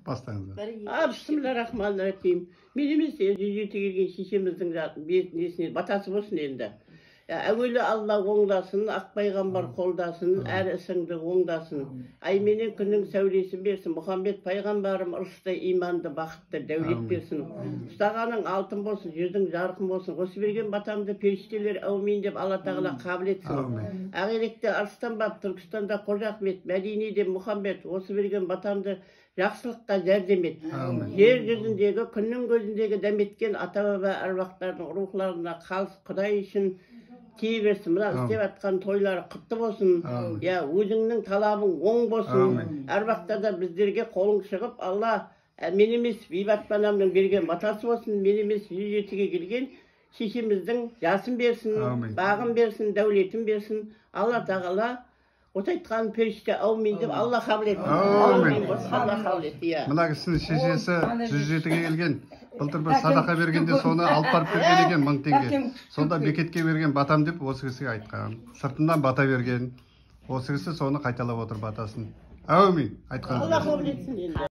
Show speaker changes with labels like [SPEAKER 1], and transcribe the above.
[SPEAKER 1] Бастаңыздар.
[SPEAKER 2] Бисмиллахиррахманиррахим. Мен емес, 107-ге келген шешеміздің несіне батасы болсын енді. Әуелі Алла оңдасын, ақ пайғамбар қолдасын, әр ісіңді оңдасын. Ай менен күннің сәулесін берсін, Мұхаммед пайғамбарым ырысты, иманды, бақытты, дәулет берсін. Ұстағаның алтын болсын, жүзің жарқын болсын. Осы берген батамды періштелер әумин деп Алла Тағала қабыл етсін. Ақиректе Арыстан баб, Түркістанда Қожа Ахмет, Мәдинеде Мұхаммед, осы берген батамды жақсылыққа жәрдем ет. Жер жүзіндегі, күннің көзіндегі дәметкен ата-баба әруақтардың рухларына қалыс Құдай үшін тие берсін. Мына істеп жатқан тойлары құтты болсын. Я өзіңнің талабың оң болсын. Әруақтарда біздерге қолың шығып, Алла мен емес бейбат банамның берген батасы болсын, мен емес 107-ге келген шешеміздің жасын берсін, бағын берсін, дәулетін берсін. Алла Тағала осы айтқан періште әумин деп Алла қабыл етсін.
[SPEAKER 1] Әумин.
[SPEAKER 2] Алла қабыл етті, иә.
[SPEAKER 1] Мына кісінің шешесі 107-ге келген. Былтыр бір садақа бергенде соны алып барып берген екен 1000 теңге. Сонда бекетке берген батам деп осы кісіге айтқан. Сыртынан бата берген. Осы кісі соны қайталап отыр батасын. Әумин айтқан.
[SPEAKER 2] Алла қабыл етсін енді.